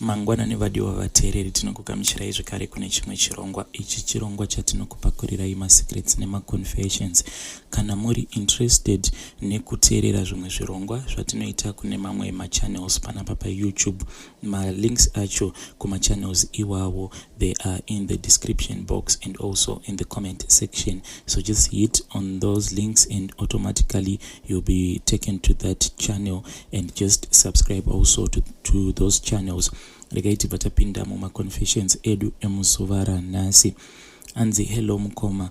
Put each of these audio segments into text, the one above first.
Mangwanani vadiwa vateereri, tinokugamuchirai zvekare kune chimwe chirongwa. Ichi chirongwa chatinokupakurirai masecrets nemaconfessions. Kana muri interested nekuteerera zvimwe zvirongwa zvatinoita kune mamwe machannels panapa paYouTube, malinks acho kumachannels iwawo, they are in the description box and also in the comment section. So just hit on those links and automatically you'll be taken to that channel, and just subscribe also to those channels. Regai tibva tapinda mumaconfessions edu emuzuva ranhasi. Anzi, "Hello mukoma,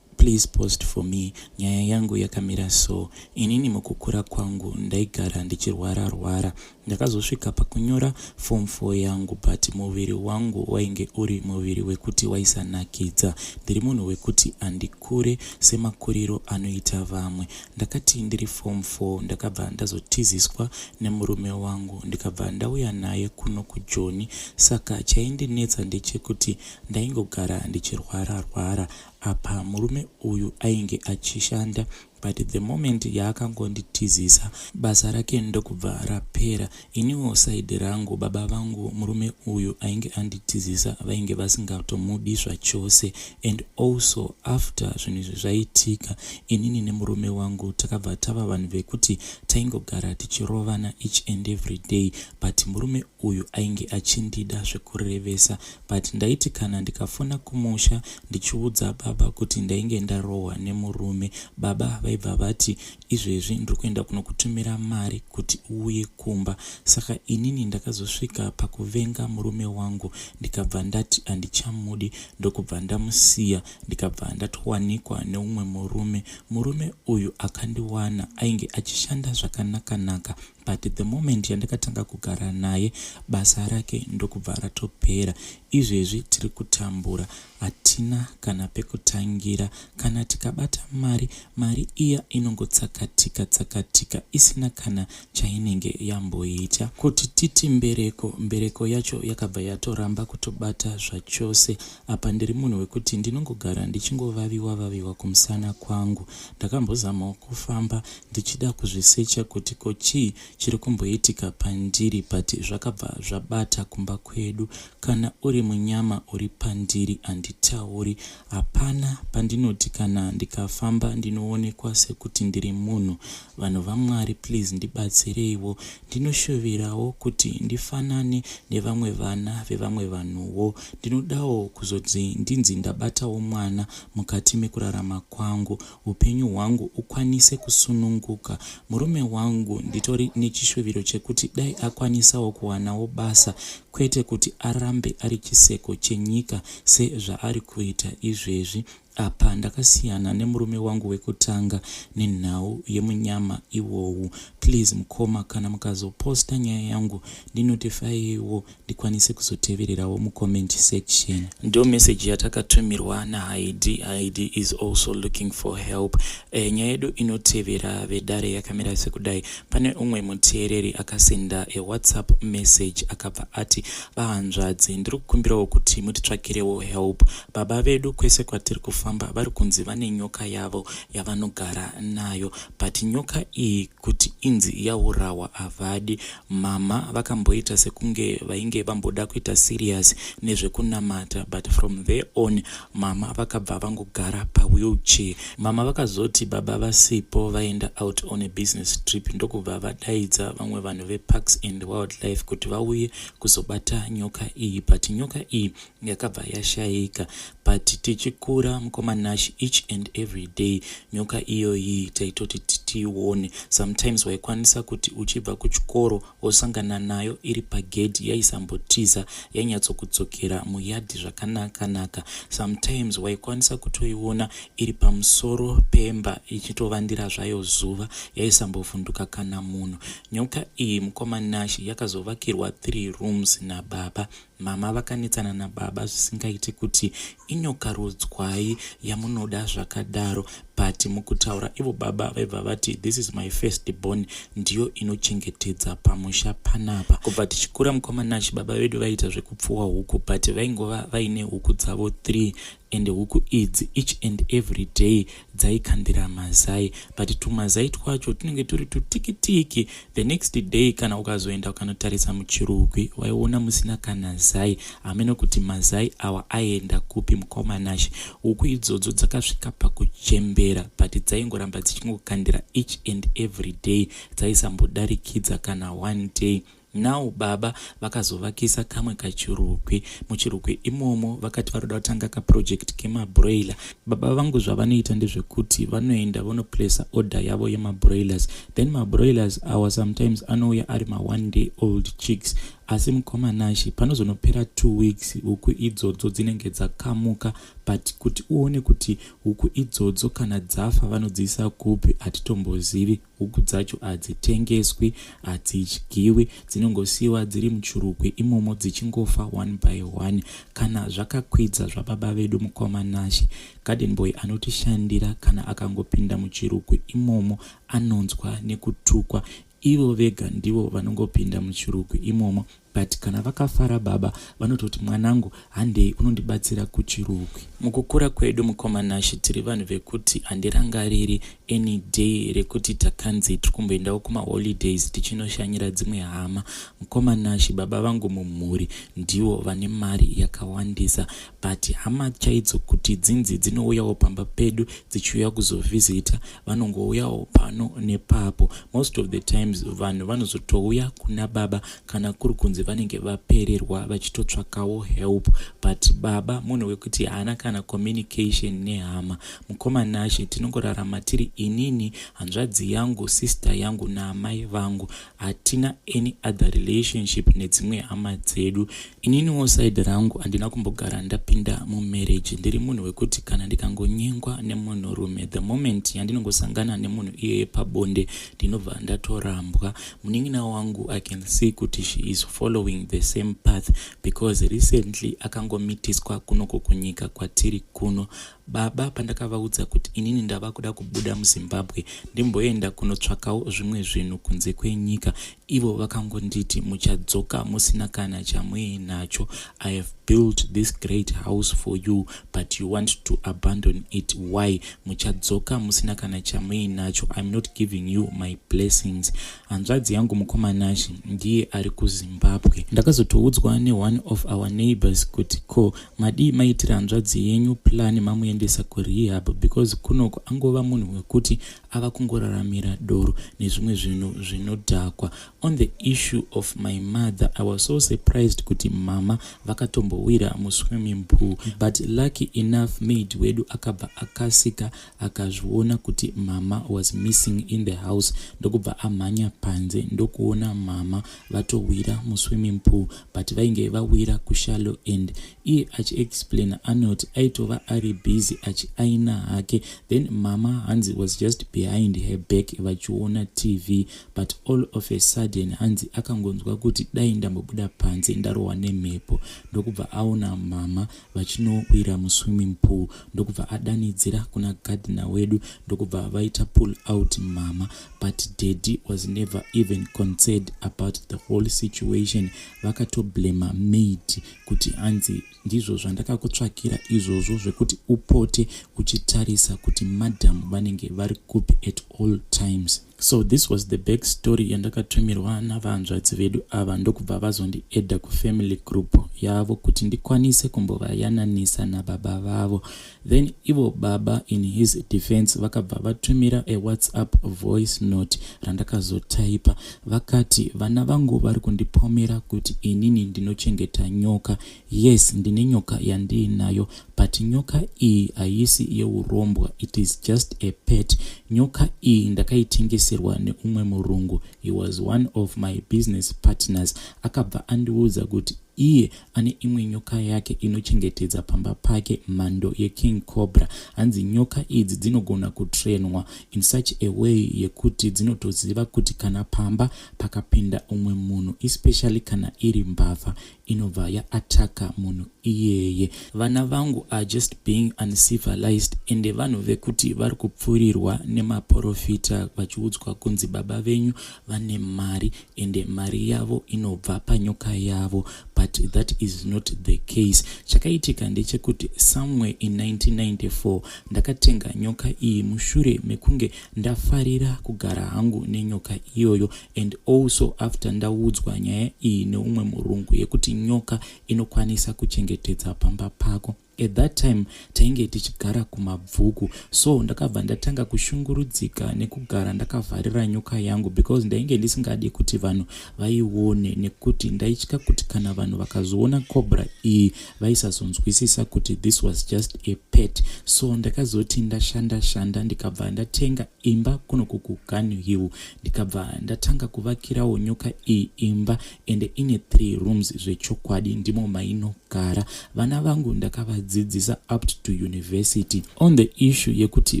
please post for me. Nyaya yangu yakamira so. Inini mukukura kwangu ndaigara ndichirwara rwara. Ndakazosvika pakunyora form 4 yangu, but muviri wangu wainge uri muviri wekuti waisanakidza. Ndiri munhu wekuti handikure semakuriro anoita vamwe. Ndakati ndiri form 4, ndakabva ndazotiziswa nemurume wangu, ndikabva ndauya naye kuno kuJoni. Saka chaindinetsa ndechekuti ndaingogara ndichirwara rwara. Apa murume uyu ainge achishanda, but the moment yaakangonditizisa, basa rake ndokubva rapera. Iniwo side rangu, baba vangu murume uyu ainge anditizisa vainge vasingatomudi zvachose. And also after zvinhu izvi zvaitika, inini nemurume wangu takabva tava vanhu vekuti taingogara tichirovana each and every day, but murume uyu ainge achindida zvekurevesa. But ndaiti kana ndikafona kumusha ndichiudza baba kuti ndainge ndarohwa nemurume, baba vaibva vati, 'Izvezvi ndiri kuenda kunokutumira mari kuti uuye kumba.' Saka inini ndakazosvika pakuvenga murume wangu, ndikabva ndati handichamudi, ndokubva ndamusiya, ndikabva ndatowanikwa neumwe murume. Murume uyu akandiwana ainge achishanda zvakanaka-naka, but the moment yandakatanga kugara naye, basa rake ndokubva ratopera. Izvezvi tiri kutambura, hatina kana pekutangira. Kana tikabata mari, mari iya inongotsakatika tsakatika isina kana chainenge yamboita. Kuti titi mbereko, mbereko yacho yakabva yatoramba kutobata zvachose. Apa ndiri munhu wekuti ndinongogara ndichingovaviwa vaviwa kumusana kwangu. Ndakambozamawo kufamba ndichida kuzvisecha kuti ko chii chiri kumboitika pandiri, but zvakabva zvabata kumba kwedu. Kana uri munyama uri pandiri handitauri. Hapana pandinoti kana ndikafamba ndinoonekwa sekuti ndiri munhu. Vanhu vaMwari, please ndibatsireiwo. Ndinoshuvirawo kuti ndifanane nevamwe vana vevamwe vanhuwo. Ndinodawo kuzodzi ndinzi ndabatawo mwana mukati mekurarama kwangu, upenyu hwangu ukwanise kusununguka. Murume wangu nditori nechishuviro chekuti dai akwanisawo kuwanawo basa, kwete kuti arambe ari chiseko chenyika sezvaari kuita izvezvi. Apa ndakasiyana nemurume wangu wekutanga nenhau yemunyama iwowu. Please mukoma, kana mukazoposta nyaya yangu, ndinotifaiwo ndikwanise kuzotevererawo mucomment section." Ndo meseji yatakatumirwa naHaidi. Haidi is also looking for help. Nyaya yedu inotevera vedare yakamira sekudai. Pane umwe muteereri akasenda aWhatsApp message, akabva ati, "Vahanzvadzi, ndiri kukumbirawo kuti mutitsvakirewo help. Baba vedu kwese kwatiri kufamba vari kunzi vane nyoka yavo yavanogara nayo, but nyoka iyi kuti inzi yaurawa havadi. Mama vakamboita sekunge vainge vamboda kuita serious nezvekunamata, but from there on mama vakabva vangogara pawheelchair. Mama vakazoti baba vasipo, vaenda out on a business trip, ndokubva vadaidza vamwe vanhu veParks and Wildlife kuti vauye kuzobata nyoka iyi, but nyoka iyi yakabva yashayika. But tichikura, mukoma Nash, each and every day nyoka iyoyi taitoti tiione. Sometimes waikwanisa kuti uchibva kuchikoro wosangana nayo iri pagedhi, yaisambotiza, yainyatsokudzokera muyadhi zvakanaka-naka. Sometimes waikwanisa kutoiona iri pamusoro pemba ichitovandira zvayo zuva, yaisambovhunduka kana munhu. Nyoka iyi, mukoma Nash, yakazovakirwa 3 rooms nababa. Mama vakanetsana nababa zvisingaiti kuti inyoka rudzwai yamunoda zvakadaro, but mukutaura ivo baba vaibva vati, 'This is my first born, ndiyo inochengetedza pamusha panapa.' Kubva tichikura, mukoma Nash, baba vedu vaiita zvekupfuwa huku, but vaingova vaine huku dzavo 3. Ende huku idzi each and every day dzaikandira mazai, but tumazai twacho tunenge turi tutikitiki. The next day kana ukazoenda ukanotarisa muchirugwi, waiona musina kana zai. Hamene kuti mazai awa aenda kupi, mukoma Nashe. Huku idzodzo dzakasvika pakuchembera, but dzaingoramba dzichingokandira each and every day, dzaisambodarikidza kana one day. Now baba vakazovakisa kamwe kachirugwi. Muchirugwi imomo vakati varoda kutanga kaproject kemabroiler. Baba vangu zvavanoita ndezvekuti vanoenda vonoplaca order yavo yemabroilers, then mabroilers awa sometimes anouya ari ma1 day old chicks. Asi mukoma Nashe, panozonopera 2 weeks huku idzodzo dzinenge dzakamuka, but kuti uone kuti huku idzodzo kana dzafa vanodziisa kupi, hatitombozivi. Huku dzacho hadzitengeswi, hadzidyiwi, dzinongosiyiwa dziri muchirugwi imomo dzichingofa one by one. Kana zvakakwidza zvababa vedu, mukoma Nashe, garden boy anotishandira, kana akangopinda muchirugwi imomo anonzwa nekutukwa. Ivo vega ndivo vanongopinda muchirugwi imomo, but kana vakafara baba vanototi, "Mwanangu, handei unondibatsira kuchirugwi." Mukukura kwedu, mukoma Nashe, tiri vanhu vekuti handirangariri any day rekuti takanzi tiri kumboendawo kumaholidays tichinoshanyira dzimwe hama. Mukoma Nashe, baba vangu mumhuri ndivo vane mari yakawandisa, but hama chaidzo kuti dzinzi dzinouyawo pamba pedu dzichiuya kuzovhizita, vanongouyawo pano nepapo. Most of the times vanhu vanozotouya kuna baba kana kuri kunzi vanenge vapererwa vachitotsvakawo help, but baba munhu wekuti haana kana communication nehama. Mukoma Nashe, tinongorarama tiri inini, hanzvadzi yangu, sister yangu naamai vangu. Hatina any other relationship nedzimwe hama dzedu. Ininiwo side rangu handina kumbogara ndapinda mumarriage. Ndiri munhu wekuti kana ndikangonyengwa nemunhurume, the moment yandinongosangana nemunhu iyeye pabonde, ndinobva ndatorambwa. Munin'ina wangu, I can see kuti she is following the same path, because recently akangomitiswa kunoko kunyika kwatiri kuno. Baba pandakavaudza kuti inini ndava kuda kubuda muZimbabwe, ndimboenda kunotsvakawo zvimwe zvinhu kunze kwenyika, ivo vakangonditi, "Muchadzoka musina kana chamuinacho. I have built this great house for you, but you want to abandon it. Why? Muchadzoka musina kana chamuinacho. I'm not giving you my blessings." Hanzvadzi yangu, mukoma Nashe, ndiye ari kuZimbabwe. Ndakazotoudzwa neone of our neighbors kuti, "Ko madii maitira hanzvadzi yenyu plan, mamuendesa kurehab? Because kunoko angova munhu wekuti ava kungoraramira doro nezvimwe zvinhu zvinodhakwa." On the issue of my mother, I was so surprised kuti mama vakatombowira muswimming pool, but lucky enough maid wedu akabva akasika akazviona kuti mama was missing in the house, ndokubva amhanya panze, ndokuona mama vatowira muswimming pool, but vainge vawira kushallow end. Iye achiexplaina anoti aitova ari busy achiaina hake, then mama hanzi was just behind her back vachiona TV, but all of a sudden hanzi akangonzwa kuti, "Dai ndambobuda panze ndarohwa nemhepo," ndokubva aona mama vachinowira muswimming pool, ndokubva adanidzira kuna gardener wedu, ndokubva vaita pull out mama. But daddy was never even concerned about the whole situation. Vakatoblema maid kuti hanzi, "Ndizvo zvandakakutsvakira izvozvo zvekuti upote uchitarisa kuti madam vanenge vari kupi at all times." So this was the back story yandakatumirwa navanzvadzi vedu ava, ndokubva vazondiadda kufamily group yavo kuti ndikwanise kumbovayananisa nababa vavo. Then ivo baba, in his defense, vakabva vatumira a WhatsApp voice note randakazotaipa. Vakati, "Vana vangu vari kundipomera kuti inini ndinochengeta nyoka. Yes, ndine nyoka yandiinayo, but nyoka iyi haisi yeurombwa. It is just a pet. Nyoka iyi ndakaitengeserwa neumwe murungu. He was one of my business partners. Akabva andiudza kuti iye ane imwe nyoka yake inochengetedza pamba pake, mhando yeking cobra. Hanzi nyoka idzi dzinogona kutrainwa in such a way yekuti dzinotoziva kuti kana pamba pakapinda umwe munhu, especially kana iri mbavha, inobva yaattacka munhu. iyeye. Vana vangu are just being uncivilized, ende vanhu vekuti vari kupfurirwa nemaprofita vachiudzwa kunzi baba venyu vane mari, ende mari yavo inobva panyoka yavo, but that is not the case. Chakaitika ndechekuti somewhere in 1994 ndakatenga nyoka iyi mushure mekunge ndafarira kugara hangu nenyoka iyoyo, and also after ndaudzwa nyaya iyi neumwe murungu yekuti nyoka inokwanisa kuchengetedza pamba pako. At that time tainge tichigara kuMabvuku, so ndakabva ndatanga kushungurudzika nekugara ndakavharira nyoka yangu because ndainge ndisingadi kuti vanhu vaione, nekuti ndaitya kuti kana vanhu vakazoona cobra iyi vaisazonzwisisa kuti this was just a pet. So ndakazoti ndashanda shanda, ndikabva ndatenga imba kunoku kuGun Hill, ndikabva ndatanga kuvakirawo nyoka iyi imba, ende ine three rooms. Zvechokwadi ndimo mainogara. Vana vangu ndakavadzidzisa up to university. On the issue yekuti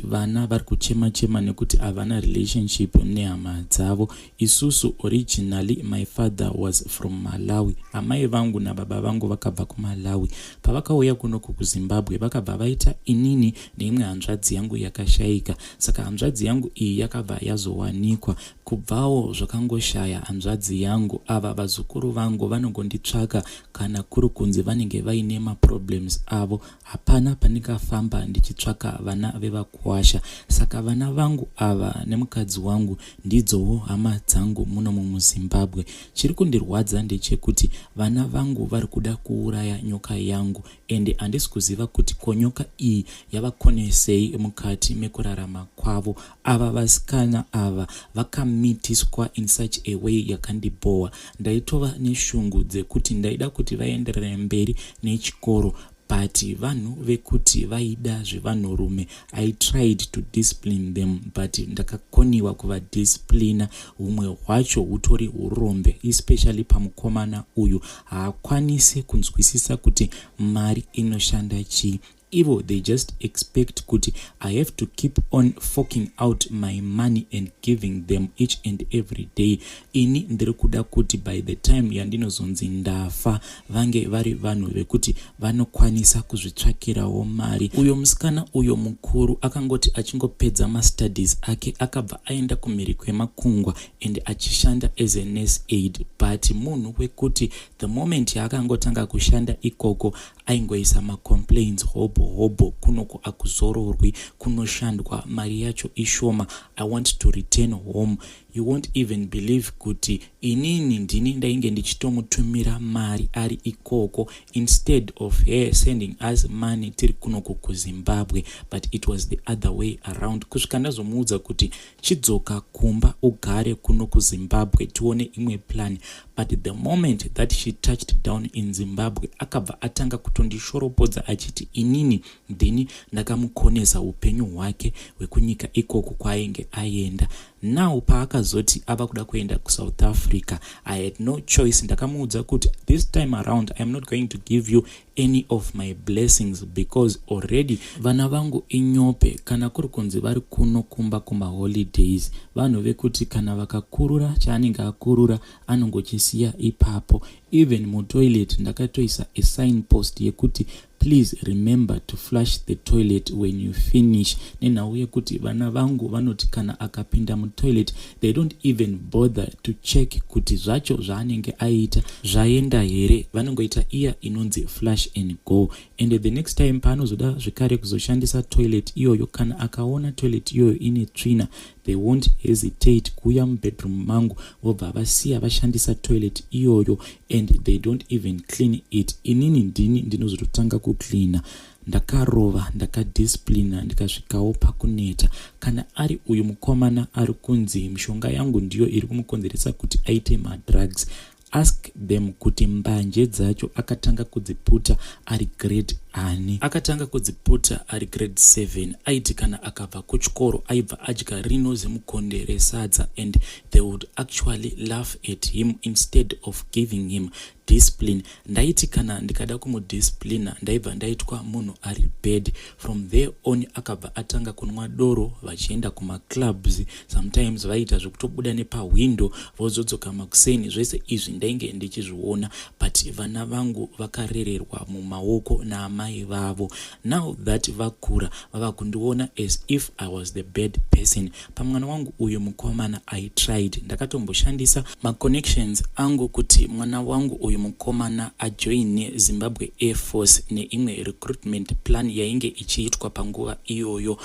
vana vari kuchema chema nekuti havana relationship nehama dzavo, isusu originally my father was from Malawi. Amai vangu nababa vangu vakabva kuMalawi. Pavakauya kunoku kuZimbabwe, vakabva vaita inini neimwe hanzvadzi yangu yakashayika. Saka hanzvadzi yangu iyi yakabva yazowanikwa. Kubvawo zvakangoshaya hanzvadzi yangu, ava vazukuru vangu vanongonditsvaka kana kuri kunzi vanenge vaine maproblems avo. Hapana pandingafamba ndichitsvaka vana vevakuwasha. Saka vana vangu ava nemukadzi wangu ndidzowo hama dzangu muno mumuZimbabwe. Chiri kundirwadza ndechekuti vana vangu vari kuda kuuraya nyoka yangu, ende handisi kuziva kuti ko nyoka iyi yavakonesei mukati mekurarama kwavo. Ava vasikana ava vakamitiswa in such a way yakandibhowa. Ndaitova neshungu dzekuti ndaida kuti vaenderere mberi nechikoro, but vanhu vekuti vaida zvevanhurume. I tried to discipline them, but ndakakoniwa kuvadisciplina. Humwe hwacho hutori urombe, especially pamukomana uyu. Haakwanisi kunzwisisa kuti mari inoshanda chii. Ivo they just expect kuti I have to keep on forking out my money and giving them each and every day. Ini ndiri kuda kuti by the time yandinozonzi ndafa, vange vari vanhu vekuti vanokwanisa kuzvitsvakirawo mari. Uyo musikana uyo mukuru akangoti achingopedza mastudies ake, akabva aenda kumhiri kwemakungwa and achishanda as a nurse aid, but munhu wekuti the moment yaakangotanga kushanda ikoko, aingoisa macomplaints hobho hobho: "Kunoko akuzororwi, kunoshandwa, mari yacho ishoma, I want to return home." You won't even believe kuti inini ndini ndainge ndichitomutumira mari ari ikoko instead of her sending us money tiri kunoko kuZimbabwe, but it was the other way around, kusvika ndazomuudza kuti chidzoka kumba ugare kuno kuZimbabwe, tione imwe plan. But the moment that she touched down in Zimbabwe, akabva atanga kutondishoropodza achiti inini ndini ndakamukonesa upenyu hwake hwekunyika ikoko kwaainge aenda. Now paakazoti ava kuda kuenda kuSouth Africa, I had no choice. Ndakamuudza kuti this time around I am not going to give you any of my blessings because already vana vangu inyope. Kana kuri kunzi vari kuno kumba kumaholidays, vanhu vekuti kana vakakurura chaanenge akurura, anongochisiya ipapo. Even mutoilet ndakatoisa a sign post yekuti "Please remember to flush the toilet when you finish," nenhau yekuti vana vangu vanoti kana akapinda mutoilet, they don't even bother to check kuti zvacho zvaanenge aita zvaenda here. Vanongoita iya inonzi flush and go, and the next time paanozoda zvekare kuzoshandisa toilet iyoyo, kana akaona toilet iyoyo ine tsvina, they won't hesitate kuuya mubedroom mangu, vobva vasiya vashandisa toilet iyoyo, and they don't even clean it. Inini ndini ndinozototanga kucleana. Ndakarova, ndakadisciplina, ndikasvikawo pakuneta. Kana ari uyu mukomana ari kunzi mishonga yangu ndiyo iri kumukonzeresa kuti aite madrugs, ask them kuti mbanje dzacho akatanga kudziputa ari grade Ani akatanga kudziputa ari grade 7. Aiti kana akabva kuchikoro aibva adya rino zimukonde resadza and they would actually laugh at him instead of giving him discipline. Ndaiti kana ndikada kumudisciplina ndaibva ndaitwa munhu ari bad. From there on akabva atanga kunwa doro vachienda kumaclubs. Sometimes vaiita zvekutobuda nepahwindo vozodzoka makuseni. Zvese izvi ndainge ndichizviona, but vana vangu vakarererwa mumaoko naamai vavo. Now that vakura, vava kundiona as if I was the bad person. Pamwana wangu uyu mukomana, I tried. Ndakatomboshandisa maconnections angu kuti mwana wangu uyu mukomana ajoine Zimbabwe Air Force neimwe recruitment plan yainge ichiitwa panguva iyoyo,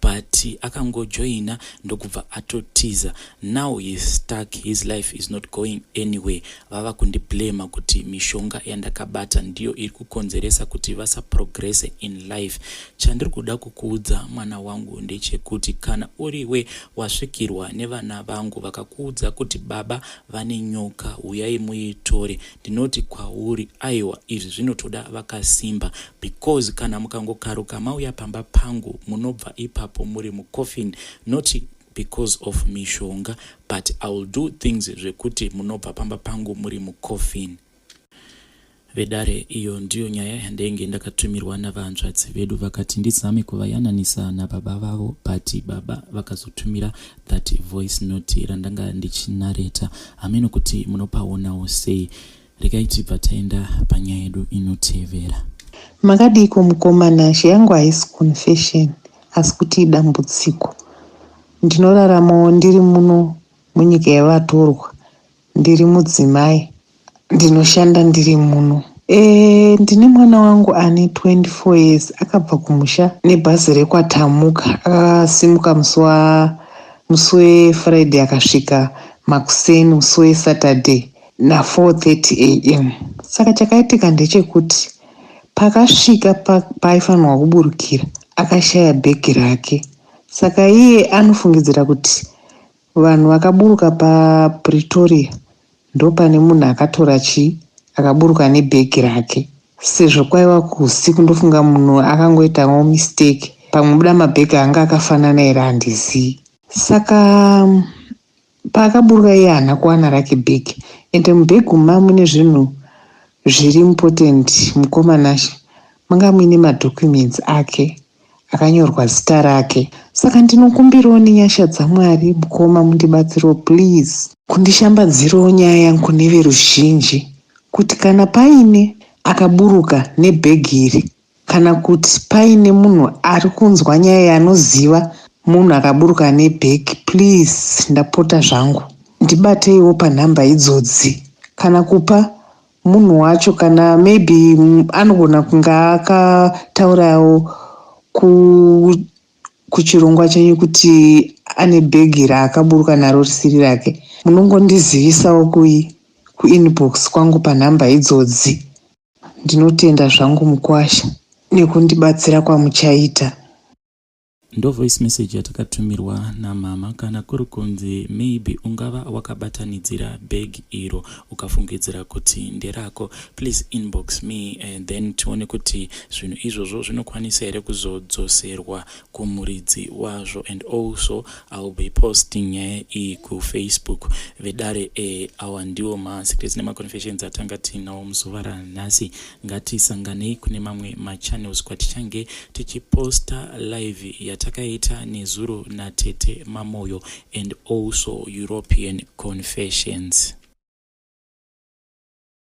but akangojoina ndokubva atotiza. Now he is stuck, his life is not going anywhere. Vava kundiblama kuti mishonga yandakabata ndiyo iri kukonzeresa kuti vasaprogresse in life. Chandiri kuda kukuudza, mwana wangu, ndechekuti kana uriwe wasvikirwa nevana vangu vakakuudza kuti baba vane nyoka, uyai muitore, ndinoti kwauri aiwa, izvi zvinotoda vakasimba, because kana mukangokaruka mauya pamba pangu, munobva ipapo muri mucoffin, not because of mishonga, but I will do things zvekuti munobva pamba pangu muri mucoffin. Vedare, iyo ndiyo nyaya yandainge ndakatumirwa navanzvadzi vedu. Vakati ndizame kuvayananisa nababa vavo, but baba vakazotumira that voice note randanga ndichinareta. Hameno kuti munopaonawo sei. Regai tibva taenda panyaya yedu inotevera. Makadiko, mukoma Nashe? Yangu haisi confession, asi kuti idambudziko. Ndinoraramawo ndiri muno munyika yevatorwa. Ndiri mudzimai, ndinoshanda ndiri muno. Ndine mwana wangu ane 24 years. Akabva kumusha nebhazi rekwaTamuka. Akasimuka musi weFriday, akasvika makuseni musi weSaturday na4:30 am. Saka chakaitika ndechekuti pakasvika paaifanirwa kuburukira, akashaya bhegi rake. Saka iye anofungidzira kuti vanhu vakaburuka paPretoria ndopane munhu akatora chii, akaburuka nebhegi rake. Sezvo kwaiva kuusiku, ndofunga munhu akangoitawo mistake, pamwe buda mabhegi anga akafanana here, handizivi. Saka paakaburuka iye haana kuwana rake bhegi, ende mubhegi umu mune zvinhu zviri important, mukoma Nashe. Manga muine madocuments ake akanyorwa zita rake. Saka ndinokumbirawo nenyasha dzaMwari, mukoma, mundibatsirewo please, kundishambadzirawo nyaya yangu kune veruzhinji, kuti kana paine akaburuka nebhegi iri, kana kuti paine munhu ari kunzwa nyaya anoziva munhu akaburuka nebhegi, please, ndapota zvangu, ndibateiwo panhamba idzodzi, kana kupa munhu wacho, kana maybe anogona kunge akataurawo kuchirongwa chenyu kuti ane bhegi raakaburuka naro risiri rake. Munongondizivisawo kuinbox kwangu panhamba idzodzi. Ndinotenda zvangu, mukwasha, nekundibatsira kwamuchaita. Ndo voice message yatakatumirwa namama. Kana kuri kunzi maybe ungava wakabatanidzira bag iro ukafungidzira kuti nderako, please inbox me and then tione kuti zvinhu izvozvo zvinokwanisa here kuzodzoserwa kumuridzi wazvo. And also I will be posting nyaya iyi kuFacebook. Vedare, awa ndiwo masecrets nemaconfessions atanga tiinawo muzuva ranhasi. Ngatisanganei kune mamwe machannels kwatichange tichiposta live yatakaita nezuro natete Mamoyo and also European confessions.